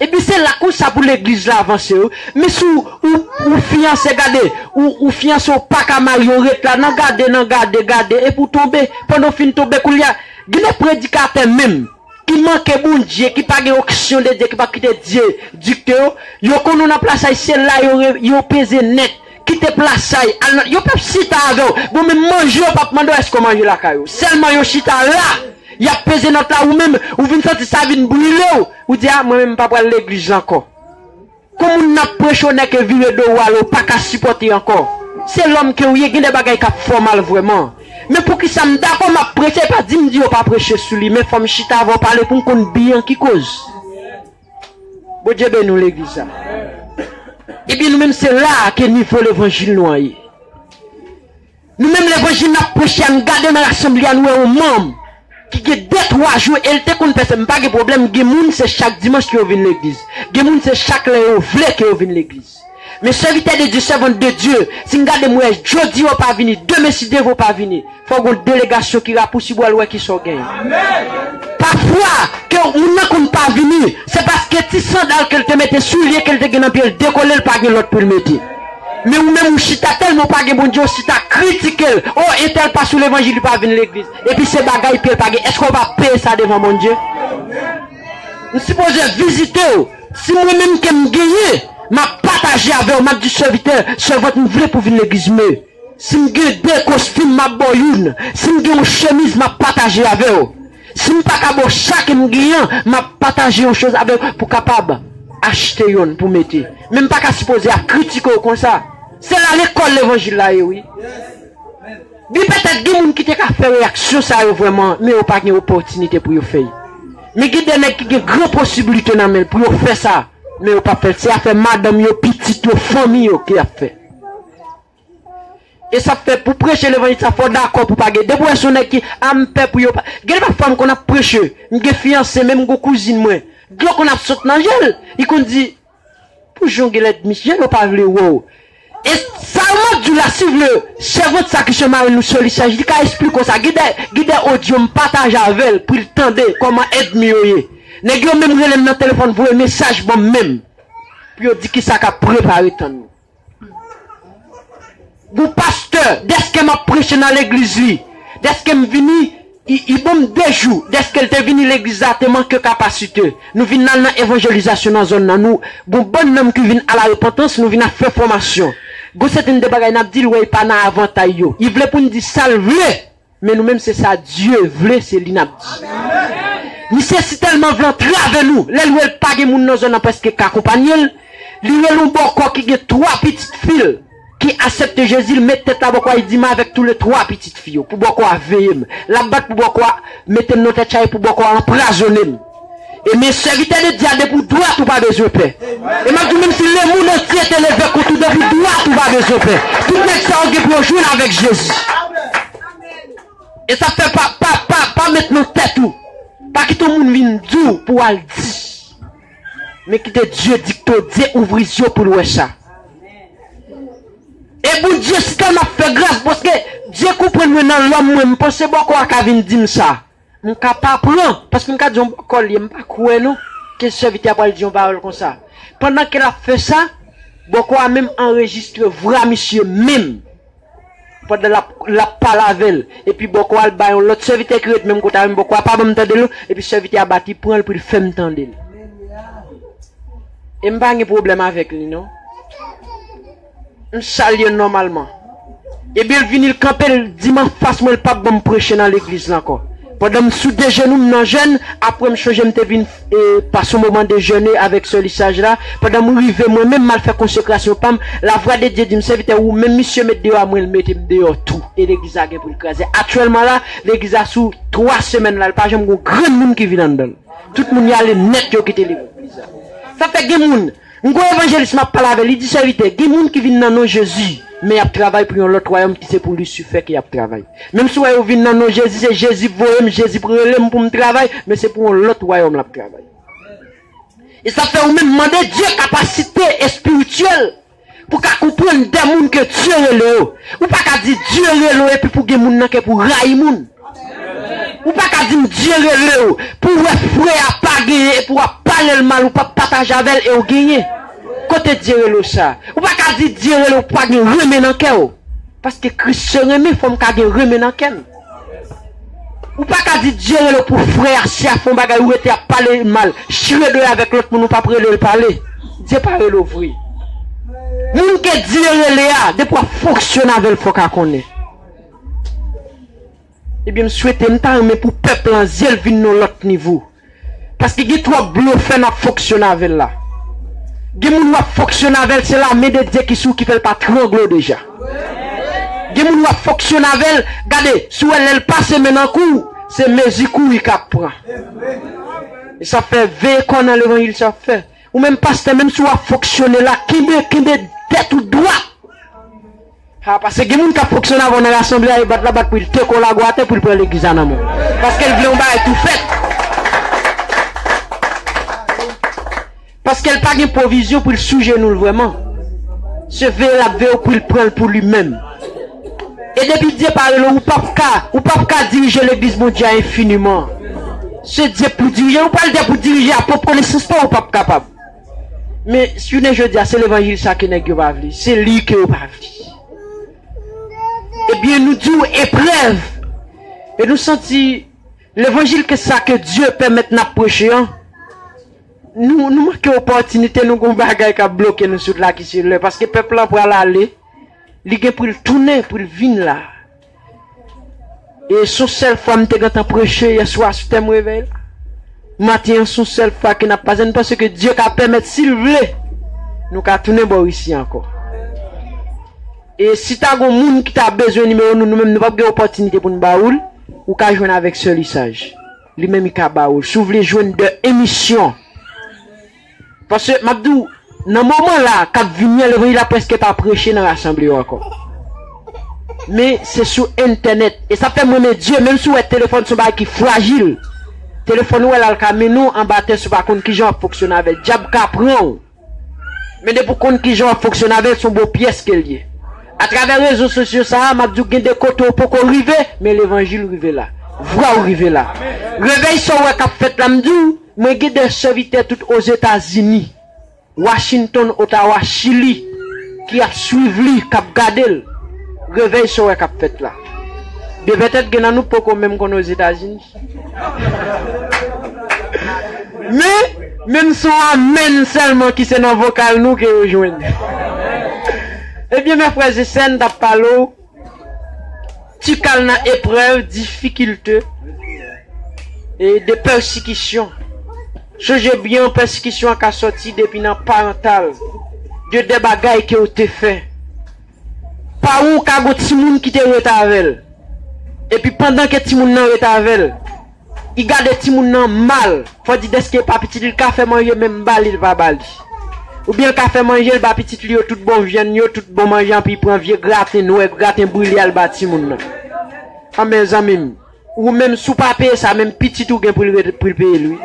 Epi se la konsa pou legliz la avanse, wi. Men si w, ou, ou fiyanse, gade, ou, ou fiyanse, ou pa ka marye, ou ret la, nan gade, nan gade, gade, epi w tonbe. Pandan w fin tonbe, koulye a, gen de predikatè menm ki manke Bondye, ki pa gen onksyon de Dye, ki p ap kite Dye dikte yo, yo konn ou nan plasay, se la yo re-, yo peze nèt. Kite plasay, al nan, yo p ap chita avè w. Bon, men manje, yo p ap mande w èske w manje lakay ou. Sèlman yo chita la, y ap peze nòt la, ou menm, ou vin santi sa vin brile w. Ou di, a, mwen menm, m pa pral legliz la ankò. Kon moun nan ap preche w, nèg ke vire do w ale, ou pa ka sipòte ankò. Se lòm ke w ye, gen de bagay k ap fè w mal vrèman. Men poukisa m dakò m ap preche, pa di m di yo pa preche sou li, men fò m chita avè w pale pou m konn byen ki koz. Bondye beni w, legliz sa. Ebyen, nou menm, se la a ke nivo levanjil nou an ye. Nou menm levanjil n ap preche a, n gade nan rasanble a, n wè yon manm ki gen de twa jou, e l te konn fè sa, m pa gen pwoblèm, gen moun se chak dimanch ke yo vin legliz. Gen moun se chak lè yo vle ke yo vin legliz. Men sèvitè de Dye, sèvant de Dye, si n gade m wè jodi yo pa vini, demen si Dye vle w pa vini, fò w gen yon delegasyon ki rapousiv w al wè kisa w genyen. Pafwa, ke moun nan konn pa vini, se paske ti sandal ke l te mete sou li e ke l te gen nan pye l dekole, l pa gen lòt pou l mete. Men ou menm ou chita tèlman ou pa gen Bondye, ou chita kritike l. O, entèl pa sou levanjil, li pa vin legliz. Epi se bagay pye l pa gen. Èske w pa peye sa devan Bondye? M sipoze vizite w. Si mwen menm ke m genyen, m ap pataje avè w, m ap di sèvitè, sèvant, m vle pou w vin legliz, men si m gen de kostim, m ap ba w youn. Si m gen yon chemiz, m ap pataje avè w. Si m pa ka ba w sa ke m genyen an, m ap pataje yon choz avè w pou w kapab achte youn pou mete. Men m pa ka sipoze ap kritike w konsa. Se la lekòl levanjil la ye, wi. Wi, petèt gen moun ki te ka fè reyaksyon sa yo vrèman, men yo pa gen opòtinite pou yo fè l. Men gen de nèg ki gen gran posiblite nan men l pou yo fè sa, men yo p ap fè l. Se afè madanm yo, pitit pitit yo, fanmi yo ki ap fè. E sa fè pou preche levanjil sa fò w dakò pou pa gen. Depi w wè se yon nèg ki, a, m pè pou yo pa. Gen de fwa m konn ap preche, m gen fiyanse, menm gon kouzin mwen. Dlo konn ap sot nan je l. Li konn di, "Pou jan w gen lèd misye, yo pa vle wè w." E sa m ap di w la, si w vle, sèvant sa ki se mari nou Sè Lisaj, li ka esplike w sa. Gen de, gen de odyo m pataje avè l pou l tande kòman ènmi yo ye. Nèg yo menm rele m nan telefòn, voye mesaj ban m menm. Pou yo di kisa k ap prepare tann nou. Gon pastè, dèske m ap preche nan legliz li, dèske m vini, i, i ban m de jou, dèske l te vini legliz la te manke kapasite. Nou vin al nan evanjelizasyon nan zòn nan, nou, gon bann nanm ki vin a la repantans, nou vin ap fè fòmasyon. Gon sèten de bagay n ap di l, wè, e pa nan avantay yo. I vle pou n di sa l vle. Men nou menm, se sa Dye vle, se li n ap di. Misye si tèlman vle antrave nou, lè l wè l pa gen moun nan zòn nan prèske k akonpanye l, li rele yon bòkò ki gen twa pitit fi l ki aksepte Jezi, l met tèt la bòkò a, li di, "M avèk toulètwa pitit fi yo, pou bòkò a veye m. L ap bat pou bòkò a mete m nan tèt chaje, pou bòkò a anpwazonnen m." E men sèvitè de Dye a, depi w dwat ou pa bezwen pè. E m ap di w, menm si lemonn antye te leve kont ou, depi w dwat ou pa bezwen pè. Tout nèg sa yo gen pou yo jwenn avèk Jezi. E sa fè pa, pa, pa, pa met nan tèt ou. Pa kite yon moun vin di w pou w al di. Men kite Dye dikte w, Dye ouvri zye w pou l wè sa. E Bondye si tèlman ap fè gras, paske Dye konprann mwen nan lòm mwen, m panse bòkò a ka vin di m sa. M ka pa pran, paske m ka di yon bòkò l ye, m pa kwè non, ke sèvitè a pral di yon pawòl konsa. Pandan ke l ap fè sa, bòkò a menm anrejistre vwa misye menm. Pandan l ap, l ap pale avè l, epi bòkò a al bay yon lòt sèvitè ki ret menm kote a menm, bòkò a pa ban m tande l non, epi sèvitè a bat li, pran l pou l fè m tande l. E m pa gen pwoblèm avèk li non. M salye l nòmalman. Ebyen, l vini, l kanpe, l di m anfas mwen, l p ap ban m preche nan legliz la ankò. Pandan m sou de jenou, m nan jèn, apre m chonje m te vin, e, pase yon moman de jène avèk sè Lisaj la. Pandan m rive, mwen menm, m al fè konsekrasyon pa m, lavwa de Dye di m, sèvitè, ou menm misye met deyò a, mwen l mete m deyò tou. E legliz la gen pou l kraze. Aktyèlman la, legliz la sou twa semèn la, l pa janm gon grenn moun ki vin anndan l. Tout moun y ale nèt, yo kite legliz la. Sa fè gen moun, m gon evanjelis m ap pale avè l, li di, sèvitè, gen moun ki vin nan non Jezi, men y ap travay pou yon lòt wayòm ki se pou Lisifè ke y ap travay. Menm si w wè yo vin nan non Jezi, se Jezi voye m, Jezi rele m pou m travay, men se pou yon lòt wayòm l ap travay. E sa fè ou menm mande Dye kapasite espirityèl pou ka konprann de moun ke Dye rele yo. Ou pa ka di Dye rele w epi pou gen moun nan kè pou rayi moun. Ou pa ka di m Dye rele w pou w wè frè a pa genyen epi w ap pale l mal, ou p ap pataje avè l e w genyen. Kote Dye rele w sa? Ou pa ka di Dye rele w pou pa gen renmen nan kè w. Paske Kris se renmen, fò m ka gen renmen nan kè m. Ou pa ka di Dye rele w pou frè a, sè a fè yon bagay, ou rete ap pale mal, chire dwe avèk lòt moun, ou p ap rele l pale. Dye pa rele w vre. Moun ke Dye rele a, depi w ap fonksyone avè l, fò w ka konnen. Ebyen, m swete, m ta renmen pou pèp lan, zye l vin nan lòt nivo. Paske gen twòp blofè n ap fonksyone avè l la. Gen moun w ap fonksyone avè l, se lame de Dye ki sou w ki fè l pa trangle w deja. Gen moun w ap fonksyone avè l, gade, si w wè lè l pase men nan kou w, se mezi kouri k ap pran. E sa fè veye kò w nan levanjil sa w ap fè. Ou menm pastè, menm si w ap fonksyone la, kenbe, kenbe tèt ou dwat. Ha, paske gen moun k ap fonksyone avè w nan rasanble a, e bat la bat pou l teke w lage w atè pou l pran legliz la nan men w. Paske l vle yon bagay tou fèt. Paske l pa gen pwovizyon pou l sou jenou l vrèman. Se veye l ap veye w pou l pran l pou li menm. E depi Dye pa rele w, ou p ap ka, ou p ap ka dirije legliz Bondye a enfiniman. Se Dye pou dirije, ou pral Dye pou dirije a pwòp konesans pa w, ou p ap kapab. Men, jounen jodi a, se levanjil sa ke nèg yo pa vle. Se li ke yo pa vle. Ebyen, nou di w eprèv. E nou santi levanjil ke sa ke Dye pèmèt n ap preche an, nou, nou manke opòtinite, nou gon bagay k ap bloke nou sot la ki se lè. Paske pèp lan pral ale, li gen pou l tounen, pou l vin la. E s on sèl fwa m te gentan preche yèswa sou tèm revèy la. Maten an, s on sèl fwa ke n ap pase, nou panse ke Dye ka pèmèt, si l vle, nou ka tounen bò isi ankò. E si ta gon moun ki ta bezwen nimewo nou, nou menm nou p ap gen opòtinite pou n ba ou l, ou ka jwenn avèk sè Lisaj. Li menm li ka ba ou l. Si w vle jwenn de emisyon, paske m ap di w, Nan moman la k ap vini an, levanjil la prèske pa preche nan rasanble yo ankò. Men se sou entènèt. E sa fè m renmen Dye, menm si w wè telefòn se yon bagay ki frajil. Telefòn ou wè l al ka mennen w anba tè si w pa konn kijan w ap fonksyone avè l. Dyab ka pran w. Men depi w konn kijan w ap fonksyone avè l, se yon bon pyès ke l ye. Atravè rezo sosyo sa a, m ap di w gen de kote w poko rive, men levanjil rive la. Vwa w rive la. Revèy sa w wè k ap fèt la, m di w, mwen gen de sèvitè tout Ozetazini, Washington, Ottawa, Chili, ki ap swiv li, k ap gade l. Revèy sa w wè k ap fèt la. Byen petèt gen nan nou poko menm konn Ozetazini. Men, menm se yon amèn sèlman ki se nan vokal nou ke yo jwenn. Ebyen, mè frè e sè, n t ap pale w, ti kal nan eprèv, difikilte, e de pèsekisyon. Sonje byen, pèsekisyon an ka sòti depi nan parantal, de de bagay ke w te fè. Paran w ka gon timoun ki te ret avè l. Epi pandan ke timoun nan ret avè l, li gade timoun nan mal. Fò di dèske pa pitit li, li ka fè manje menm ba li, li pa ba li. Oubyen li ka fè manje, li ba pitit li yo tout bon vyann yo, tout bon manje, anpi li pran vye graten nwè, graten brile al ba timoun nan. An men zanmi m, ou menm si w pa peye sa, menm pitit ou gen pou l ret, pou l peye l wi.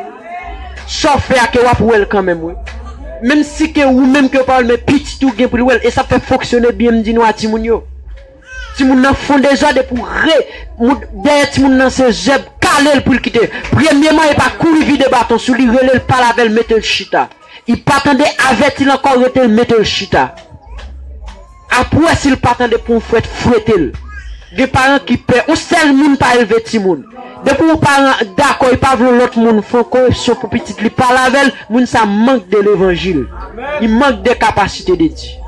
Sa w fè a ke w ap wè l kanmenm wi. Menm si ke ou menm ke w pa wè l, men pitit ou gen pou l wè l. E sa fè fonksyone byen, m di nou a timoun yo. Timoun nan fon dezòd epi w re, moun, dèyè timoun nan se zèb kale l pou l kite. Premyeman, e pa kouri vide baton sou li, rele l, pale avè l, mete l chita. Li pa tande, avèti l ankò, rete l, mete l chita. Apre, si l pa tande, pran yon frèt, frete l. Gen paran ki pè, yon sèl moun pa elve timoun. Depi yon paran dakò, li pa vle yon lòt moun fè yon koreksyon pou pitit li, pale avè l, moun sa mank de levanjil. Li mank de kapasite de Dye.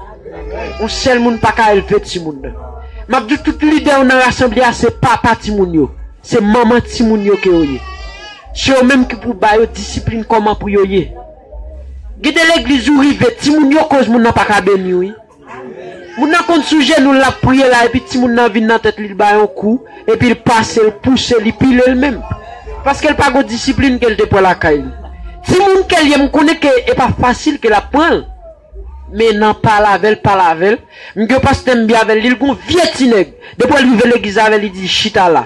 Yon sèl moun pa ka elve timoun nan. M ap di tout lidè yo nan rasanble a se papa timoun yo. Se manman timoun yo ke yo ye. Se yo menm ki pou ba yo disiplin kòman pou yo ye. Gen de legliz ou rive, timoun yo koz moun nan pa ka beni wi. Moun nan konn sou jenou l, l ap priye la, epi timoun nan vin nan tèt li, l ba yon kou, epi l pase, l pouse, li pile l menm. Paske l pa gon disiplin ke l te pran lakay li. Timoun ke l ye, m konnen ke e pa fasil ke l ap pran l. Men nan pale avè l, pale avè l. M gen pastè m byen avè l, li l gon vye ti nèg. Depi w rive legliz avè l, li di chita la.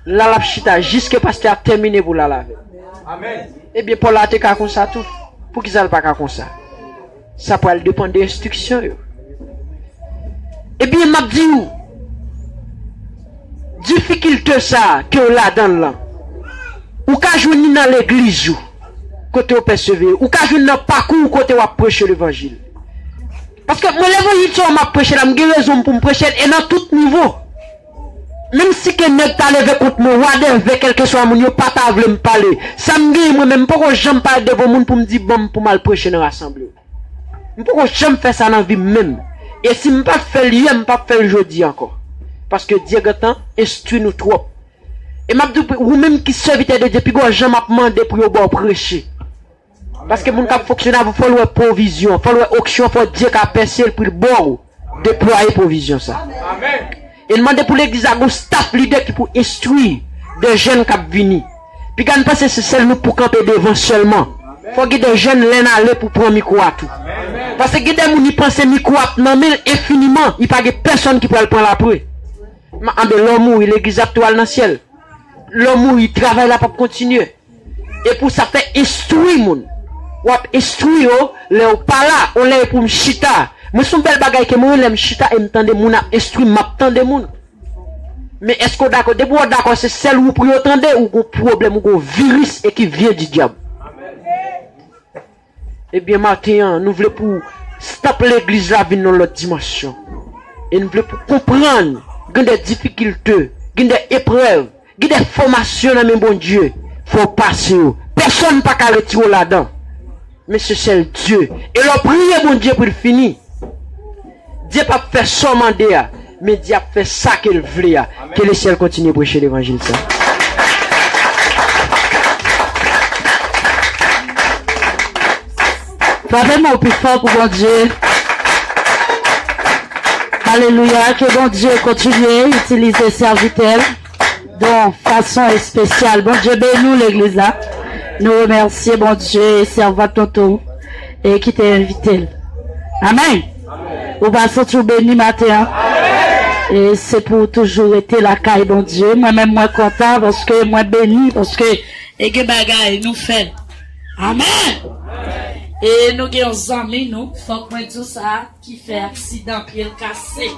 La l ap chita jiske pastè a tèmine pou l al avè l. Ebyen, Pòl la te ka konsa tou. Poukisa l pa ka konsa? Sa pral depann de enstriksyon yo. Ebyen, m ap di w, difikilte sa a ke w ladan l lan, ou ka jwenn li nan legliz ou, kote w pèsevere. Ou ka jwenn nan pakou w kote w ap preche levanjil. Paske mwen, levanjil sa a m ap preche la, m gen rezon m pou m preche l, e nan tout nivo. Menm si ke nèg ta leve kont mwen, wadèvè, kèlkeswa moun yo pa ta vle m pale. Sa m genyen mwen menm, m poko janm pale devan moun pou m di ban m pou m al preche nan rasanble. M poko janm fè sa nan vi m menm. E si m pa t fè l yè, m p ap fè l jodi ankò. Paske Dye gentan enstwi nou twòp. E m ap di w, ou menm ki sèvitè de Dye, pi gwo jan m ap mande pou yo ba w preche. Paske moun k ap fonksyone avè w, fò l wè pwovizyon, fò l wè onksyon, fò Dye ka pèse l pou l ba w deplwaye pwovizyon sa. E n mande pou legliz la gon staf lidè ki pou enstwi de jèn k ap vini. Piga n panse se sèl nou pou kanpe devan sèlman. Fò gen de jèn lè n ale pou pran mikwo a tou. Paske gen de moun, li panse mikwo ap nan men l enfiniman, li pa gen pèsonn ki pral pran l apre. M ap mande lè w mouri, legliz la ap tou al nan syèl. Lè w mouri, travay la p ap kontinye. E pou sa fè enstwi moun. W ap enstwi yo, lè w pa la, on lè e pou m chita. Mwen se yon bèl bagay ke mwen lè m chita e m tande moun ap enstwi m, m ap tande moun. Men èske w dakò? Depi w dakò se sèl ou pou yo tande, ou gon pwoblèm, ou gon viris e ki vyen di dyab. Ebyen, maten an, nou vle pou staf legliz la vin nan lòt dimansyon. E nou vle pou konprann, gen de difikilte, gen de eprèv, gen de fòmasyon nan men Bondye, fò w pase yo. Pèsonn pa ka retire w ladan. Men se sèl Dye. E lè w priye Bondye pou l fini, Dye p ap fè sa w mande a, men Dye ap fè sa ke l vle a. Ke Lesyèl kontinye preche levanjil sa. Frape men w pi fò pou Bondye. Alelouya. Ke Bondye kontinye itilize sèvitè l de yon fason espesyal. Bondye beni w, legliz la. Nou remèsye Bondye e sèvant nou tou. e ki te envite l. Amèn. Ou pa santi w beni maten an? E se pou w toujou rete lakay Bondye. Mwen menm, mwen kontan paske mwen beni, paske e gen bagay nou fè l. Amèn. E nou gen yon zanmi nou, fòk mwen di w sa, ki fè aksidan, pye l kase.